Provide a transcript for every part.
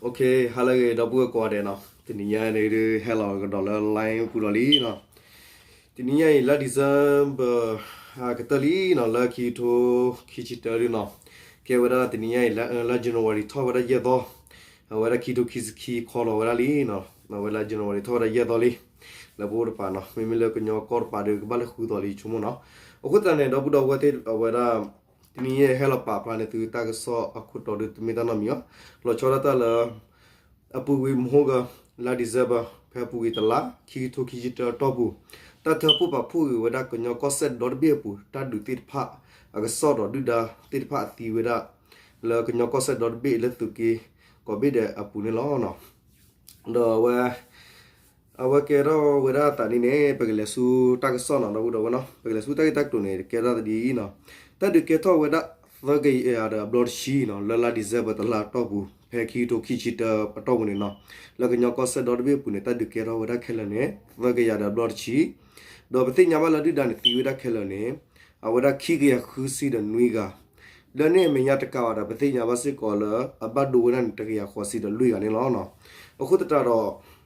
Okay, ဟါလၢအဂ့ၤ ဒီပုၢ်ဝဲၢ်ကိးဂၤဒဲးနီၤ, တနံၤညါန့ၣ်ဒုး ဟဲလီၤကဒီးလၢ line ပူၤဒီးလံနီၤ. တနံၤညါအံၤ လါ December ကတၢၢ်လံနီၤ, လၢခံကထိခံဆံတၢဒုနီၤ, ကဲဝဲဒၣ်တနံၤညါအံၤ လါ January ထီၣ်ဝဲဒၣ်ယဲၢ်သီ, အဝဲဒၣ်ခံကထိခံဆံခံ ခီလီၤဝဲဒၣ်လံနီၤ, အဝဲလါ January ထီၣ်ဝဲဒၣ်ယဲၢ်သီလံ, လၢပအိၣ်တပၤနီၤ, မ့မ့ၢ်လၢကညီကီၢ်တပၤဒီး ကဘၣ်လၢဃုသီလံ ယဆိကမိၣ်နီၤ. အဃိသတးန့ၣ် ဒီပုၢ်ဒီဝဲၢ်သ့ၣ် အဝဲဒၣ် တနံၤညါအံၤဟဲလီၤပာ်ဖျါန့ၢ်သုတၢ်ကစီၣ်အခိၣ်တီဒီး တမ့ၢ်တၢ်နီတမံၤဘၣ်, လီၤဆီဒၣ်တၢ်လၢ အပူၤကွံာ်မဟါက လါ December ဖဲအပူၤကွံာ်တလါ ခံကထိခံဆံတၢအတီၢ်ပူၤ, တၢ်ထၢဖှိၣ်ပာ်ဖှိၣ်က့ၤဝဲဒၣ်ကညီကီၢ်စဲၣ်ဒီတဘ့ၣ်အပူၤ တၢ်ဒုးသ့ၣ်တဖၣ် အကစီၣ်ဒီးဒုၣ်ဒါသ့ၣ်တဖၣ်အသံဝဲဒၣ် လၢကညီကီၢ်စဲၣ်ဒီတဘ့ၣ်လၢသုးက့ကိးဘ့ၣ်ဒဲးအပူၤန့ၣ်လီၤ. ဒီးအဝဲ အဝဲကဲထီၣ်ဝဲဒၣ်သးန့ၣ်န့ၣ် ပကလဲၤဆူတၢ်ကစီၣ်နီၤ ဒီပုၢ်ဒီဝဲၢ်နီၤ, ပကလဲၤဆူတၢ်ဂ့ၢ်တၢ်ကျိၤန့ၣ် ကဲထီၣ်သးဒ်အံၤနီၤ, တၢ်ဒုးကဲထီၣ်ဝဲဒၣ် သၢကယၤဒီးအဘျီတဆံနီၤ, လၢလါ December တလါတီၢ်ပူၤ ဖဲခံကထိခံဆံတၢအတီၢ်ပူၤန့ၣ်နီၤ, လၢကညီကီၢ်စဲၣ်ဒီတဘ့ၣ်အပူၤန့ၣ် တၢ်ဒုးကဲထီၣ်ဝဲဒၣ်ခဲလၢာ်န့ၣ် သၢကယၤဒီးအဘျီတဆံ, ဒီးပသ့ၣ်ညါဘၣ်လၢဒုၣ်ဒါန့ၣ်သံဝဲဒၣ်ခဲလၢာ်န့ၣ် အဝဲဒၣ်ခံကယၤဃုဆံဒီးနွံဂၤ, လၢန့ၣ်အမဲာ်ညါတကးဘၣ်ဒီး ပသ့ၣ်ညါဘၣ်စ့ၢ်ကီးလၢအဘၣ်ဒိဝဲဒၣ်န့ၣ် တကယၤဃိးဆံဒီးလွံၢ်ဂၤန့ၣ်လီၤ. အဃိသတးဒီး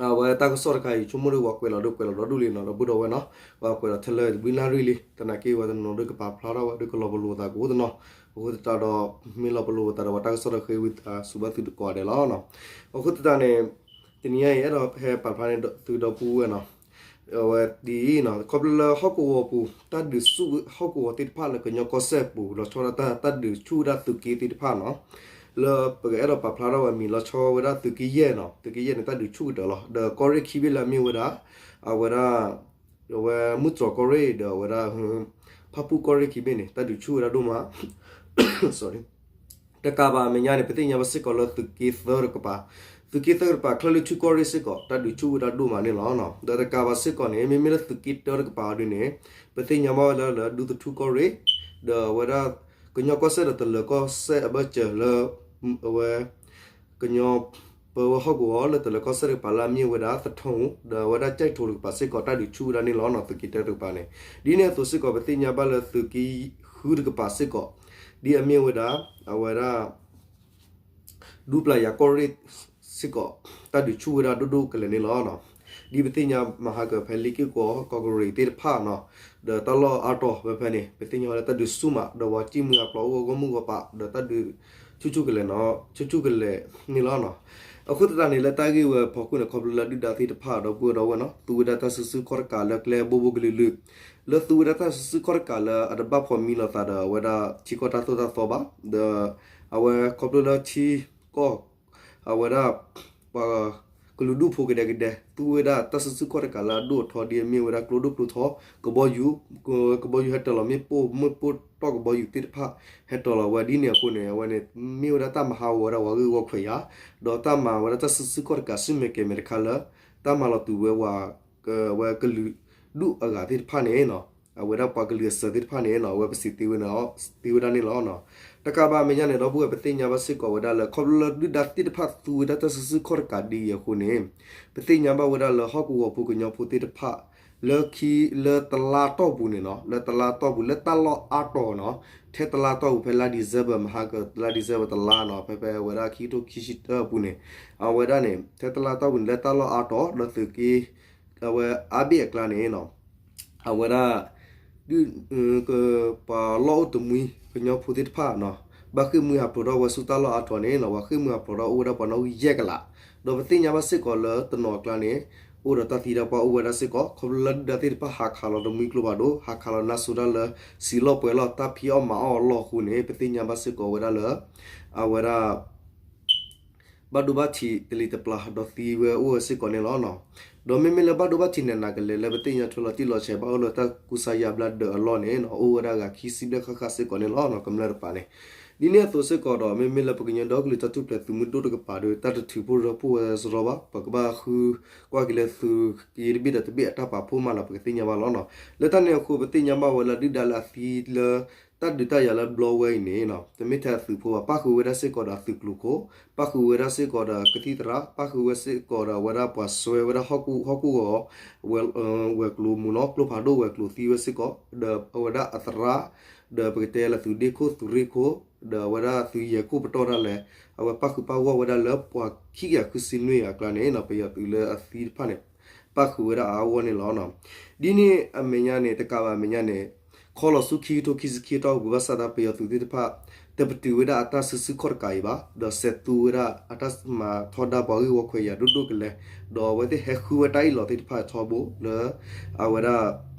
အဝဲတၢ်ကစီၣ်တခါအံၤ ဆိကမိၣ်ဒီးပှၤကွဲးလီၤဒီးကွဲးလီၤဒီဒူၣ်လံနီၤ, ဒီပုၢ်ဒီဝဲၢ်နီၤ, ပှၤကွဲးလီၤထဲလၢဝံနၣ်ရံၣ်လံ, သနာ်က့ဝဲတနီၤဒီးကပာ်ဖျါထီၣ်ဝဲဒီးကလီၤပလိာ်သးကအိၣ်တနီၤ, အဃိသတးဒီး မ့ၢ်လီၤပလိာ်သးဒီးပှၤတၢ်ကစီၣ်ဒီးဃ့ဝံသး စူၤဘၣ်သုကိးဂၤဒဲးလီၤ. အဃိသတးန့ၣ် တနံၤညါအံၤ အဲၣ်ဒိးဟဲပာ်ဖျါန့ၢ်သုဒီပုၢ်ဝဲၢ်နီၤ, အဝဲဒ်အံၤနီၤ, ခီဖျိလၢဟီၣ်ကဝီၤပူၤ တၢ်ဒုးဆူၣ်ဟီၣ်ကဝီၤသ့ၣ်တဖၣ်လၢကညီကီၢ်စဲၣ်ပူၤ လီၤဆီဒၣ်တၢ် တၢ်ဒုးဆူၣ်ဝဲဒၣ်သုးက့သ့ၣ်တဖၣ်နီၤ, လၢပကအဲၣ်ဒိးပာ်ဖျါထီၣ်ဝဲအမံၤ လီၤဆီဝဲဒၣ်သုးက့ယဲၢ်နီၤ, သုးက့ယဲၢ်န့ၣ် တၢ်ဒုးဆူၣ်ကတၢၢ်လီၤ. ဒီးကီၢ်ရ့ၣ်ခံဘ့ၣ်လၢအမ့ၢ်ဝဲဒၣ် အဝဲဒၣ် အဝဲမုၢ်တြီၤကီၢ်ရ့ၣ်ဒီးအဝဲဒၣ် ဖၣ်ပူၣ်ကီၢ်ရ့ၣ်ခံဘ့ၣ်န့ၣ် တၢ်ဒုးဆူၣ်ဝဲဒၣ်ဒိၣ်မး တကးဘၣ်အမဲာ်ညါန့ၣ် ပသ့ၣ်ညါဘၣ်စ့ၢ်ကီးလၢသုးက့သၢတကပၤ, သုးက့သၢတကပၤ ချၢၣ်လွံၢ်ထူၣ်ကီၢ်ရ့ၣ်စ့ၢ်ကီး တၢ်ဒုးဆူၣ်ဝဲဒၣ်ဒိၣ်မးန့ၣ်လီၤ. ဒီးတကးဘၣ်စ့ၢ်ကီးန့ၣ် မ့မ့ၢ်လၢသုးက့တၢတကပၤအီၤဒ်န့ၣ် ပသ့ၣ်ညါဘၣ်ဝဲဒၣ်လၢဒူသထူၣ်ကီၢ်ရ့ၣ် ဒီးအဝဲဒၣ် ကညီကီၢ်စဲၣ်ဒီးတလၢၤကီၢ်စဲၣ်အဘၢၣ်စၢၤလၢ အဝဲ ကညီ ပဝဲဟီၣ်ကဝီၤလၢတလၢၤကီၢ်စဲၣ်တကပၤလၢအမ့ၢ်ဝဲဒၣ်သထူၣ် ဒီးအဝဲဒၣ်ကၠဲၣ်ထိတကပၤစ့ၢ်ကီး တၢ်ဒုးဆူၣ်ဝဲဒၣ်န့ၣ်လီၤ. သုးက့တၢတကပၤန့ၣ် ဒ်န့ၣ်အသိးစ့ၢ်ကီး ပသ့ၣ်ညါဘၣ်လၢသုးက့ဃုတကပၤစ့ၢ်ကီး ဒ်အမ့ၢ်ဝဲဒၣ် အဝဲဒၣ် ဒူပျၢ်ယၤကီၢ်ရ့ၣ်စ့ၢ်ကီး တၢ်ဒုးဆူၣ်ဝဲဒၣ်ဒိၣ်ဒိၣ်ကလဲာ်န့ၣ်လီၤ. ဒ်ပသ့ၣ်ညါမဟါကဖဲလ့ၢ်က့ၢ်ကီၢ် ကီၢ်ကရ့ၣ်သ့ၣ်တဖၣ်နီၤ ဒီးတၢ်လီၢ်အါတီၤဖဲဖဲန့ၣ် ပသ့ၣ်ညါဝဲဒၣ်တၢ်ဒုးဆူၣ်မး ဒီးပှၤစံၣ်မုၢ်အပျီအိၣ်ဂီၢ်မုၢ်ဂီၢ်ပၤ ဒီးတၢ်ဒုးဆူၣ်ဆူၣ်ကလဲာ်နီၤ ဆူၣ်ဆူၣ်ကလဲာ်န့ၣ်လီၤ. အဃိသတးန့ၣ် လၢတၢ်ဂ့ၢ်ဝဲအဖီခိၣ်န့ၣ် ခီဖျိလၢဒုၣ်ဒါသ့ၣ်တဖၣ်ဒီပုၢ်ဝဲၢ်ဒီဝဲၢ်နီၤ သူဝဲဒၣ်တၢ်စုဆူၣ်ခီၣ်တကးလၢကျဲဘိဘိကလုာ်လုာ် လၢသူဝဲဒၣ်တၢ်စုဆူၣ်ခီၣ်တကးလၢအတဘၣ်ဖီမံလိာ်သးဒီးအဝဲဒၣ်ထံကီၢ်တၢ်သိၣ်တၢ်သီဘၣ် ဒီးအဝဲခီဖျိလၢထံကီၢ် အဝဲဒၣ် ပှၤကလုာ်ဒူၣ်ဖိကဒဲကဒဲ သူဝဲဒၣ်တၢ်စုဆူၣ်ခီၣ်တကးလၢအဒိၣ်အထီဒ်အမ့ၢ်ဝဲဒၣ်ကျိဒိၣ်ကျိထီ ကဘီယူၤ ကဘီယူၤဟဲတၢၤလီၤမ့ၣ်ပိၢ် မ့ၣ်ပိၢ်တီၢ်ကဘီယူၤသ့ၣ်တဖၣ် ဟဲတၢၤလီၤဝဲဒ်န့ၣ်အဃိန့ၣ် အဝဲန့ၣ် မ့ၢ်ဝဲဒၣ်တၢ်မၤဟးဂီၤဝဲဒၣ်ပှၤဂ့ၢ်ဝီခွဲးယာ် ဒီးတၢ်မၤဝဲဒၣ်တၢ်စုဆူၣ်ခီၣ်တကးစုမဲာ်ကဲၤမဲာ်တခါလၢ တၢ်မၤလီၤတူာ်ဝဲပှၤ ဝဲကလုာ်ဒူၣ်အဂၤသ့ၣ်တဖၣ်န့ၣ်နီၤ အဝဲဒၣ်ပှၤကလုာ်အစၢၤသ့ၣ်တဖၣ်န့ၣ်နီၤ အဝဲပစံးသ့ဝဲန့ၣ် သ့ဝဲဒၣ်န့ၣ်လီၤ. တကးဘၣ်အမဲာ်ညါန့ၣ် ဒီပုၢ်ဝဲၢ်ပသ့ၣ်ညါဘၣ်စ့ၢ်ကီးဝဲဒၣ်လၢ ခီဖျိလၢဒုၣ်ဒါသ့ၣ်တဖၣ်သူဝဲဒၣ်တၢ်စုဆူၣ်ခီၣ်တကးဒ်အံၤအဃိန့ၣ် ပသ့ၣ်ညါဘၣ်ဝဲဒၣ်လၢဟီၣ်ကဝီၤဖိကညီဖိသ့ၣ်တဖၣ် လၢခံ လၢတလါတီၢ်ပူၤန့ၣ်နီၤ လၢတလါတီၢ်ပူၤ လၢတၢ်လီၢ်အါတီၤနီၤ ထဲတလါတီၢ်ပူၤ ဖဲလါ December မဟါက လါ December တလါနီၤ ဖဲဖဲအဝဲဒၣ်ခံကထိခံဆံတၢအပူၤန့ၣ် အဝဲဒၣ်န့ၣ် ထဲတလါတီၢ်ပူၤန့ၣ် လၢတၢ်လီၢ်အါတီၤ ဒီးသုးက့ အဝဲအါဘ့ၣ်အကျါန့ၣ်နီၤ အဝဲဒၣ် ဒုး က ပှၤလီၢ်အိၣ်တမှံ ကညီဖိသ့ၣ်တဖၣ်နီၤ ဘၣ်ဃ့ၢ်မှံဟးဖျိးထီၣ်ဝဲဆူတၢ်လီၢ်အါတီၤန့ၣ်နီၤ ပှၤဃ့ၢ်မှံဟးဖျိးထီၣ်အိၣ်ဝဲဒၣ်ပှၤနီၣ်ဂံၢ်ယဲၢ်ကလး ဒီးပသ့ၣ်ညါဘၣ်စ့ၢ်ကီးလၢတနီၤအကျါန့ၣ် အိၣ်ဒီးတၢ်သံတၢ်ပှၢ်အိၣ်ဝဲဒၣ်စ့ၢ်ကီး ခီဖျိလၢဒုၣ်ဒါသ့ၣ်တဖၣ်ဟးခးလီၤတမှံကျိဖးဒိၣ် ဟးခးလီၤနါစိၤတၢ်လၢ စံာ်လီၢ်ပှဲၤလီၢ်တၢ်ဖံးအီၣ်မၤအီၣ်အလီၢ်အဃိန့ၣ် ပသ့ၣ်ညါဘၣ်စ့ၢ်ကီးဝဲဒၣ်လၢ အဝဲဒၣ် ဘၣ်ဒိဘၣ်ထံးတလံၤတပျၢ် ဒီးသံဝဲအိၣ်ဝဲစ့ၢ်ကီးန့ၣ်လီၤ. ဒီးမ့မ့ၢ်လၢဘၣ်ဒိဘၣ်ထံးနးနးကလဲာ်လၢပသ့ၣ်ညါထွဲလီၤတံၢ်လီၤဆဲးဘၣ်အိၣ်လၢတၢ်ကူစါယါဘျါဒၢးအလီၢ်န့ၣ် အိၣ်ဝဲဒၣ်ဂၤခံဆံဘျဲၣ်ဃၣ်ဃၣ်စ့ၢ်ကီးန့ၣ်လီၤ. ကမျၢၢ်တကပၤန့ၣ် ဒ်န့ၣ်အသိးစ့ၢ်ကီးဒီး မ့မ့ၢ်လၢပကညီဒီကလုာ်တၢ်ထူၣ်ဖျဲးသုးမုၢ်ဒိၣ်တကပၤဒီး တၢ်တထုးဖှိၣ်ရၢဖှိၣ်ဝဲစရီဘၣ် ပကဘၣ်ဃုကွၢ်က့ၤလၢသုးက့တဘ့ၣ်ဒီးတဘ့ၣ်အတၢ်ပာ်ဖှိၣ်မၤလၤ ပကသ့ၣ်ညါဘၣ်လီၤ. လၢတၢ်န့ၣ်အဃိ ပသ့ၣ်ညါဘၣ်ဝဲလၢဒုၣ်ဒါလၢအသံလၢ တၢ်ဒုးတၢ်ယၤလၢဘျီဝဲအံၤန့ၣ် တမ့ၢ်ထဲအသုးဖိဘၣ် ပၣ်ဃုာ်ဝဲဒၣ်စ့ၢ်ကီးဒီးအသုးကျိၤခိၣ်, ပၣ်ဃုာ်ဝဲဒၣ်စ့ၢ်ကီးဒီးကသံၣ်သရၣ်, ပၣ်ဃုာ်ဝဲစ့ၢ်ကီးဒီးအဝဲဒၣ်ပှၤစွဲဝဲဒၣ်ဟီၣ်ကဝီၤ ဝဲၤကျိၤမူၤနီၤ ကျိဖးဒိၣ်ဝဲၤကျိၤသံဝဲစ့ၢ်ကီး ဒီးအဝဲဒၣ်အသရၣ် ဒီးပကတဲလၢသုးဒ့ခိၣ်သုးရ့ၣ်ခိၣ် ဒီးအဝဲဒၣ်သုးယဲၢ်ခိၣ်ပတီၢ်ဒၣ်လဲာ် အဝဲပၣ်ဃုာ်ပၣ်ဂီၢ်ဝဲဒၣ်လၢပှၤခံကယၤဃုဆံနွံဂၤအကျါန့ၣ်နီၤ ပယီၤသုးလၢအသံတဖၣ်န့ၣ် ပၣ်ဃုာ်ဝဲဒၣ်အါအါဂီၢ်ဂီၢ်န့ၣ်လီၤ. ဒ်န့ၣ်အမဲာ်ညါန့ၣ် တကးဘၣ်အမဲာ်ညါန့ၣ် ခီလီၤဆူခံကထိခံဆံခံတီၢ်ပူၤ ဘၣ်ဆၣ်သနာ်က့ပယီၤသုးသ့ၣ်တဖၣ် တပတုာ်ဝဲဒၣ်အတၢ်စုဆူၣ်ခီၣ်တကးအံၤဘၣ် ဒီးစဲးသူဝဲဒၣ်အတၢ်မၤထီဒါပှၤဂ့ၢ်ဝီခွဲးယာ်ဒိၣ်ဒိၣ်ကလဲာ် ဒီးအဝဲသ့ၣ်ဟဲဃုဝဲတၢ်အ့ၣ်လိာ်သ့ၣ်တဖၣ်ထီဘိလၢ အဝဲဒၣ်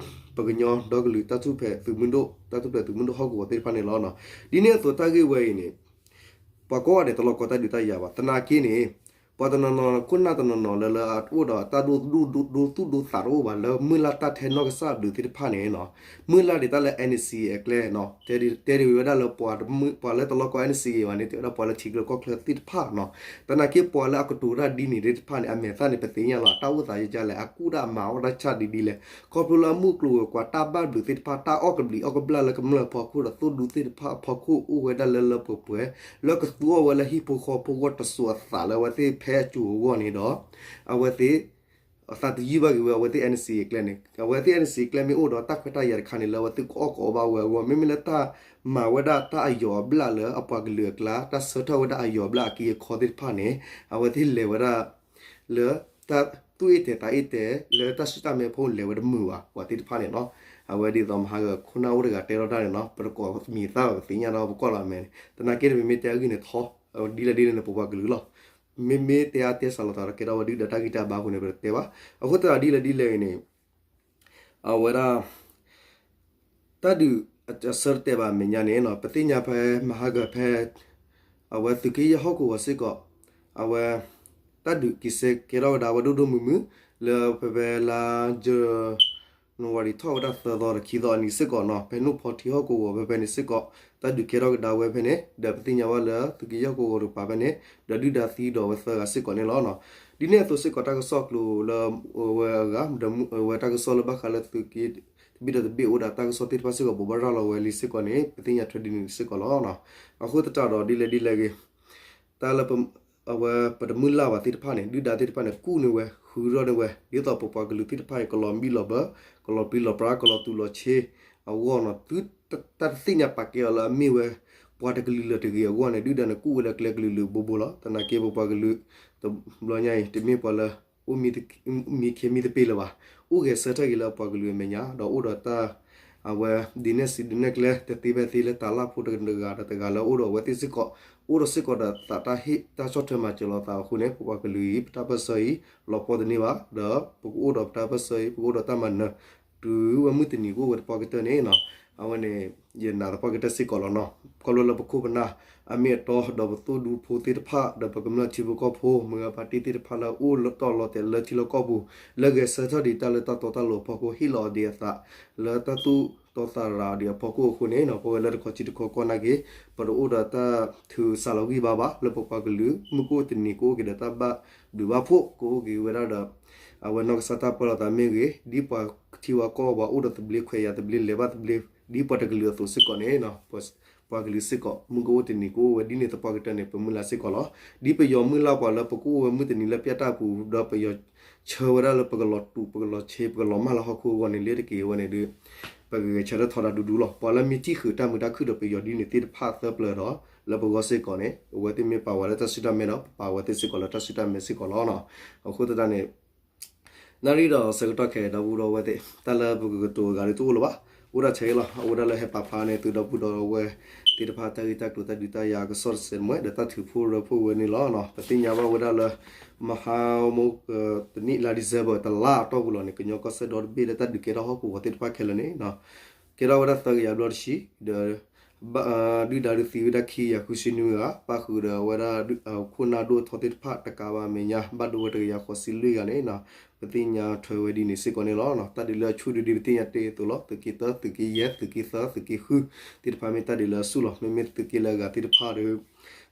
ပကညီဒီကလုာ်တၢ်ထူၣ်ဖျဲးသုးမုၢ်ဒိၣ် တၢ်ထူၣ်ဖျဲးသုးမုၢ်ဒိၣ်ဟီၣ်ကဝီၤသ့ၣ်တဖၣ်န့ၣ်လီၤ. ဒ်န့ၣ်အသိးတၢ်ဂ့ၢ်ဝဲအံၤန့ၣ် ပှၤကိးဂၤဒဲးတလီၤကီတၢ်ဒုးတၢ်ယၤဘၣ်. သနာ်က့န့ၣ် ပှၤတနီၤနီၤ ခိၣ်နၢ်တနီၤနီၤလၢလၢအအိၣ်ဒီးတၢ်ဒိ ဒိသူၣ်ဒိသးတအိၣ်ဘၣ် လၢမုၢ်လၢ်တၢ်ထဲနီၣ်ကစၢ်ဘျုးသ့ၣ်တဖၣ်န့ၣ်နီၤ မုၢ်လၢ်ဒံးတၢ်လၢ NCA အကျဲနီၤ တဲဒ်ဝဲဒၣ်လၢ ပှၤလၢတလီၤကီ NCA ဘၣ်န့ၣ် တဲဝဲဒၣ်ပှၤလၢထံချၢကီၢ်ချၢသ့ၣ်တဖၣ်နီၤ သနာ်က့ပှၤလၢအကတိၤတၢ်ဒ်န့ၣ်သ့ၣ်တဖၣ်န့ၣ် အမဲာ်သၣ်န့ၣ် ပသ့ၣ်ညါလီၤ အတၢ်အိၣ်သးယကလဲၣ် အကူၣ်တၢ်အမၤအီၣ်တၢ်ဆၣ်ဒ်ဒ်လဲၣ် ခီဖျိလၢအမုၢ်ကျိၤဝဲၤကွာ်တၢ်ဘၣ်ဘျုးသ့ၣ်တဖၣ် တၢ်အီၣ်ကဘျံးအီၣ်ကဘျၣ်လၢကမျၢၢ်အဖီခိၣ်ဒီးသိၣ်ဒူသ့ၣ်တဖၣ်အဖီခိၣ် အိၣ်ဝဲဒၣ်လၢလၢပှဲၤပှဲၤ လၢကသူအီၣ်ဝဲလၢဟံၣ်ဖိဃီဖိဂီၢ်တစိၤအသးလၢအဝဲသ့ၣ်ဖဲအစိၤအဂီၢ်န့ၣ်ဒီး အဝဲသ့ၣ် အသးတယုၢ်ဘၣ်က့ၤဝဲအဝဲသ့ၣ် NCA အကျဲန့ၣ် အဝဲသ့ၣ် NCA အကျဲမ့ၢ်အိၣ်ဒီးတၢ်ခွဲးတၢ်ယာ်တခါန့ၣ် လၢအဝဲသ့ၣ်ကအီၣ်ကအီဘၣ်ဝဲအဂီၢ် မ့မ့ၢ်လၢတၢ်မၤဝဲဒၣ်တၢ်အယီၤအဘျၣ်လၢအပှၤကလုာ်အကျါ တၢ်ဆၢထၢၣ်ဝဲဒၣ်အယီၤအဘျၣ်အက့အခီသ့ၣ်တဖၣ်န့ၣ် အဝဲသ့ၣ်လဲၤဝဲဒၣ် လၢတၢ်သူၣ်အ့ၣ်တဲာ်သးအ့ၣ်တဲာ် လၢတၢ်စူၢ်တၢ်မဲအဖီခိၣ်လဲၤဝဲတမုာ်ဘၣ် ပှၤသ့ၣ်တဖၣ်န့ၣ်နီၤ အဝဲဒ်သိးမဟါဂၤခိၣ်နၢ်အိၣ်တဂၤတဲထီၣ်တၢ်န့ၣ်နီၤ ပတကိးမံၤသၣ်ဘၣ် ပသ့ၣ်ညါဒီးပကွၢ်လီၤအမဲာ်န့ၣ် သနာ်က့န့ၣ် ပမ့ၢ်တဲအဂ့ၢ်န့ၣ်ထီ ဒ်လဲၣ်ဒ်လဲၣ်န့ၣ် ပပှၤကလုာ်လီၤ မ့မ့ၢ်တဲအါတဲစှၤလိာ်သးဒီးကဲထီၣ်ဝဲဒုၣ်ဒါတၢ်ဂံၢ်တၢ်ဘါအဃိန့ၣ် ပတတဲဘၣ် အဃိသတးဒ်လဲၣ်ဒ်လဲၣ်အံၤန့ၣ် အဝဲဒၣ် တၢ်ဒုးအဆၢတတဲာ်ဘၣ်အမဲာ်ညါန့ၣ်နီၤ ပသ့ၣ်ညါဖဲမဟါဂၤဖဲ အဝဲသုးက့ယဲၢ်ဟီၣ်ကဝီၤစ့ၢ်ကီး အဝဲ တၢ်ဒုးက့ၤစဲကဲထီၣ်ဝဲဒၣ်ဝဲဒိၣ်ဒိၣ်မုၢ်မုၢ် လၢဖဲဖဲလါ January ထီၣ်ဝဲဒၣ်သၢသီဒီးခံသီအနံၤစ့ၢ်ကီးနီၤ ဖဲနိၣ်ဖီထံဟီၣ်ကဝီၤဖဲဖဲန့ၣ်စ့ၢ်ကီး တၢ်ဒုးကဲထီၣ်ကဒါဝဲဖဲန့ၣ် ဒီးပသ့ၣ်ညါဘၣ်လၢသုးက့ယဲၢ်ဟီၣ်ကဝီၤတကပၤဖဲန့ၣ် ဒီးဒုၣ်ဒါသံဒီးဝဲသၢဂၤစ့ၢ်ကီးန့ၣ်လီၤ. ဒ်န့ၣ်အသိးစ့ၢ်ကီးတၢ်ကစီၣ်ကျိၤလၢ ဝဲအဂၤ ဒီးဝဲတၢ်ကစီၣ်လၢဘၣ်ဃးလၢသုးက့ တဘ့ၣ်ဒီးတဘ့ၣ်အိၣ်ဒီးတၢ်ကစီၣ်သ့ၣ်တဖၣ်စ့ၢ်ကီး ဘိးဘၣ်ရၤလီၤဝဲလံစ့ၢ်ကီးန့ၣ် ပသ့ၣ်ညါထွဲဒ်န့ၣ်စ့ၢ်ကီးလီၤ. အဃိသတးဒီးဒ်လဲၣ်ဒ်လဲၣ်ဂ့ၤ တၢ်လၢ အဝဲပတမုၢ်လၢ်ဘၣ်သ့ၣ်တဖၣ်န့ၣ် ဒုၣ်ဒါသ့ၣ်တဖၣ်န့ၣ် ကူၣ်န့ၢ်ဝဲ ဃုထီၣ်န့ၢ်ဝဲ ဒ်သိးပပှၤကလုာ်သ့ၣ်တဖၣ်န့ၣ် ကလီၤဘံၣ်လီၤဘၢ ကလီၤပျံၤလီၤပြါ ကလီၤတူာ်လီၤဆ့ အဂီၢ်နီၤ သုတၢ်တသ့ၣ်ညါပာ်ကဲအီၤလၢအမ့ၢ်ဝဲ ပှၤတကလုာ်လၢၤတဂ့ၤအဂီၢ်န့ၣ် ဒုၣ်ဒါန့ၣ်ကူၣ်ဝဲလၢကျဲကလုာ်လၢၤဘိဘိလီၤ. သနာ်က့ပပှၤကလုာ် တဘျီညါအံၤ တမ့ၢ်ပှၤလၢ အိၣ် မံခ့မံသပ့ၤလၢၤဘၣ်. အိၣ်ဂဲၤဆၢထၢၣ်က့ၤလၢအပှၤကလုာ်အမဲာ်ညါ ဒီးအိၣ်ဒီးတၢ် အဝဲ ဒုးနဲၣ်စံးဒုးနဲၣ်ကျဲ တသ့ဖဲသ့လၢတၢ်လၢ်ဖိတဂၤဒီးတဂၤလၢအိၣ်ဒီးအဝဲသ့ၣ်စ့ၢ်ကီး အိၣ်ဒီးစ့ၢ်ကီးဒီးသးတၢ်ဟ့ၣ်တၢ်ဆီၣ်ထွဲမၤစၢၤလိာ်သးအဃိန့ၣ် ပပှၤကလုာ်အံၤ ပတၢ်ပၢၢ်ဆၢအံၤ လီၤပှီၢ်တန့ၢ်ဘၣ် ဒီးပကအိၣ်ဒီးပတၢ်ပၢၢ်ဆၢအံၤ ပကအိၣ်ဒီးတၢ်မၤနၢၤ တုၤဝဲမုၢ်တနံၤကအိၣ်ဝဲသပှၢ်ကတၢၢ်န့ၣ်နီၤ အဝဲန့ၣ် ယနာ်သပှၢ်ကတၢၢ်စ့ၢ်ကီးလီၤနီၤ. ခီဖျိလၢပခိၣ်ပနၢ် အမ့ၢ်အတီ ဒီးပသိၣ်ဒူဖိသ့ၣ်တဖၣ် ဒီးပကမျၢၢ်ထံဖိကီၢ်ဖိ မုၢ်ဂၤဖါတံၢ်သ့ၣ်တဖၣ်လၢအိၣ်လီၤတီၢ်လီၤတဲာ်လၢထံလီၢ်ကီၢ်ပူၤ လၢဂဲၤဆၢထၢၣ်ဒံးတၢ်လၢတၢ်တီတၢ်လိၤအဖီခိၣ် ဟ့ၣ်လီၤအီၤဒံးအသး လၢတၢ်သူၣ်တီသးရၤအီၤဒံးအဖီခိၣ်အဃိန့ၣ်နီၤ ပဝဲလၢတခီဆံတခီကီၢ်နာ်က့ ပတအိၣ်ဒီးတၢ်ထုးစးလီၤဂံၢ်ဘါဘၣ် လၢပပှၤကလုာ် မုၢ်ကအိၣ်တနံၤကအိၣ်က့ၤဒီးတၢ်ဘၣ်ဒုးဘၣ်ဖှိၣ် ကအိၣ်က့ၤဝဲဒၣ်ဒီး အဝဲနီၢ်ကစၢ်တၢ်ပၢလီၤသးမ့ၢ်ဂ့ၤ ဒ်ပှၤထံဝဲကီၢ်ဝဲအိၣ်ဒီးသဘျ့ခွဲးယာ်သဘျ့လဲၤဘၣ်သဘျ့ ဒ်ပှၤတကလုာ်အသိးစ့ၢ်ကီးန့ၣ်နီၤ ပှၤကလုာ်စ့ၢ်ကီး မုၢ်ကအိၣ်တနံၤကအိၣ်ဝဲဒ်န့ၣ်သပှၢ်ကတၢၢ်န့ၣ် ပမုၢ်လၢ်စ့ၢ်ကီးလီၤ. ဒ်ပယီၤမုၢ်လၢ်ပှၤလၢပကအိၣ်ဝဲမုၢ်တနံၤလၢပျၢ်တၢ်ပူၤ ဒီးပယီၤဆၢဝဲဒၣ်လၢပကလီၤတူာ်ပကလီၤဆ့ ပကလီၤမၢ်လၢဟီၣ်ခိၣ်အဂီၢ်န့ၣ် လၢတက့ၤဝဲန့ၣ်ဒီး ပကဂဲၤဆၢထၢၣ်ထီဒါဒူဒူလီၤ. ပှၤလၢမ့ၢ်ထံၣ်ဃုာ်တၢ်မုာ်တၢ်ခုၣ်ဒီးပယီၤဒ်န့ၣ်သ့ၣ်တဖၣ်သၢပျၢၤဒီး လၢပဂီၢ်စ့ၢ်ကီးန့ၣ် အဝဲသ့ၣ်မ့ၢ်ပာ်ဝဲလၢတၢ်စူၢ်တၢ်မဲဒီး ပပာ်ဝဲသ့ၣ်စ့ၢ်ကီးလၢတၢ်စူၢ်တၢ်မဲစ့ၢ်ကီးလီၤ. အဃိသတးန့ၣ် နၣ်ရံၣ်ဒီးဆၢကတီၢ်ခဲအံၤ ဒီပုၢ်ဒီဝဲၢ်သ့ၣ် တၢ်လၢပကကတိၤအဂၤဒ်တအိၣ်လၢၤဘၣ်. အိၣ်ဒၣ်ထဲအံၤလီၤ. အအိၣ်ဒၣ်လၢဟဲပာ်ဖျါန့ၢ်သုဒီပုၢ်ဒီဝဲၢ်သ့ၣ်တဖၣ် တၢ်ဂ့ၢ်တၢ်ကျိၤတၢ်ဒုးတၢ်ယၤကစီၣ်တစဲးတမှဲ ဒီးတၢ်ထုးဖှိၣ်ရၢဖှိၣ်ဝဲန့ၣ်လီၤ. ပသ့ၣ်ညါဘၣ်ဝဲဒၣ်လၢ မဟါမူ တနံၣ်လါ December တလါအတီၢ်ပူၤလီၤန့ၣ် ကညီကီၢ်စဲၣ်ဒီတဘ့ၣ်လၢတၢ်ဒုးကဲထီၣ်ဟီၣ်ကဝီၤသ့ၣ်တဖၣ်ခဲလၢာ်န့ၣ် ကဲထီၣ်ဝဲဒၣ်သၢကယၤဘျီတဆံ ဒီး ဒုၣ်ဒါဒုးသံဝဲဒၣ်ခံကယၤဃုဆံနွံဂၤ ပၣ်ဃုာ်ဒီးအဝဲဒၣ် ခိၣ်နၢ်ဒိၣ်ထီသ့ၣ်တဖၣ်တကးဘၣ်အမဲာ်ညါ ဘၣ်ဒိဝဲတကယၤဃိးဆံလွံၢ်ဂၤန့ၣ် ပသ့ၣ်ညါထွဲဝဲဒ်န့ၣ်စ့ၢ်ကီးန့ၣ်လီၤ. တၢ်ဒုးလၢအဆူၣ်ဒုးဒ်ပသ့ၣ်ညါတ့ၢ်အသိးလီၤ. သုးက့သၢ, သုးက့ယဲၢ်, သုးက့သၢ, သုးက့ဃု သ့ၣ်တဖၣ်မ့ၢ်တၢ်ဒုးလၢအဆူၣ်လီၤ. မ့မ့ၢ်သုးက့လၢအဂၤသ့ၣ်တဖၣ်ဒီး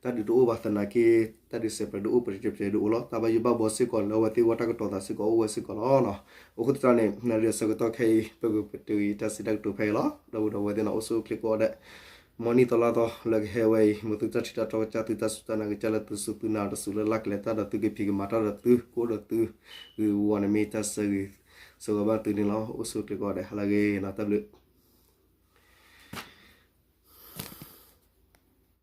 တၢ်ဒုးတအိၣ်ဘၣ်သနာ်က့ တၢ်ဒုးစဲးပြဲးဒုးအိၣ် ပြဲးပြဲးဒုးအိၣ်လီၤ. တၢ်ဘၣ်ယိၣ်ဘၣ်ဘီစ့ၢ်ကီးလၢအဝဲသ့ၣ်ဝဲတၢ်ကတိၤသးစ့ၢ်ကီးအိၣ်ဝဲစ့ၢ်ကီးလီၤ. အဃိသတးန့ၣ် နၣ်ရံၣ်အဆၢကတီၢ်ခဲအံၤ ပကပတုာ်အံၤတၢ်စံးတၢ်ကတိၤဖဲအံၤလီၤ. ဒီပုၢ်ဒီဝဲၢ်သ့ၣ်န့ၣ် အိၣ်ဆူၣ်အိၣ်ချ့ကိးဂၤဒဲး မ်နံၣ်သီလါသီလၢကဟဲဝဲအံၤ မ်သုတၢ်ထံၣ်တၢ်တီကစၢ်သုတၢ်စူၢ်တၢ်နာ်ကစၢ်လၢသုစူၢ်သုနာ်တစူၢ်လၢ်လၢ်ကလဲာ်တၢ်ဒီးသုကဖံးကမၤတၢ်ဒီးသု ကအိၣ်ဒီးသုဂ့ၤဂီၤန့ၣ်မ့ၢ်တၢ်ဆၢဂ့ၤဆၢဝါဘၣ်သုန့ၣ်လီၤ. အိၣ်ဆူၣ်အိၣ်ချ့ကိးဂၤဒဲး ဟါလၢအဂ့ၤနီၤ တၢ်ဘျုး